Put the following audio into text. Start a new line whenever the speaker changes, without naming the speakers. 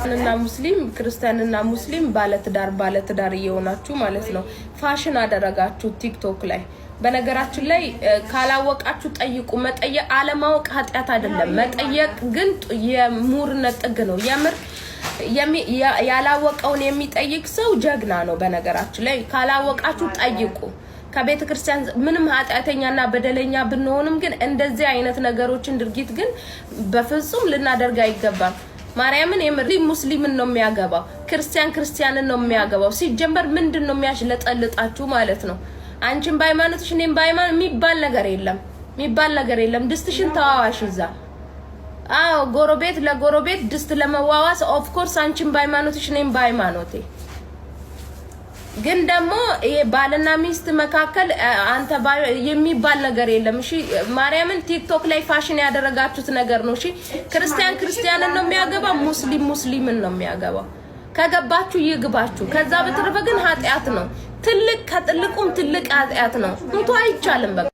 እና ሙስሊም፣ ክርስቲያንና ሙስሊም ባለትዳር ባለትዳር እየሆናችሁ ማለት ነው። ፋሽን አደረጋችሁ ቲክቶክ ላይ። በነገራችን ላይ ካላወቃችሁ ጠይቁ። መጠየቅ፣ አለማወቅ ኃጢአት አይደለም። መጠየቅ ግን የምሁርነት ጥግ ነው። የምር ያላወቀውን የሚጠይቅ ሰው ጀግና ነው። በነገራችን ላይ ካላወቃችሁ ጠይቁ። ከቤተ ክርስቲያን ምንም ኃጢአተኛና በደለኛ ብንሆንም ግን እንደዚህ አይነት ነገሮችን ድርጊት ግን በፍጹም ልናደርግ አይገባም። ማርያምን የምር ሙስሊምን ነው የሚያገባው፣ ክርስቲያን ክርስቲያንን ነው የሚያገባው። ሲጀመር ምንድን ነው የሚያሽለጠልጣችሁ ማለት ነው? አንቺን በሃይማኖትሽ እኔም በሃይማኖት የሚባል ነገር የለም፣ የሚባል ነገር የለም። ድስትሽን ተዋዋሽ እዛ። አዎ፣ ጎረቤት ለጎረቤት ድስት ለመዋዋስ of course፣ አንቺን በሃይማኖትሽ እኔም በሃይማኖቴ። ግን ደግሞ ይሄ ባልና ሚስት መካከል አንተ የሚባል ነገር የለም። እሺ፣ ማርያምን ቲክቶክ ላይ ፋሽን ያደረጋችሁት ነገር ነው። እሺ፣ ክርስቲያን ክርስቲያንን ነው የሚያገባ፣ ሙስሊም ሙስሊምን ነው የሚያገባው። ከገባችሁ ይግባችሁ። ከዛ በተረፈ ግን ኃጢአት ነው። ትልቅ ከትልቁም ትልቅ ኃጢአት ነው። እንቶ አይቻልም በቃ።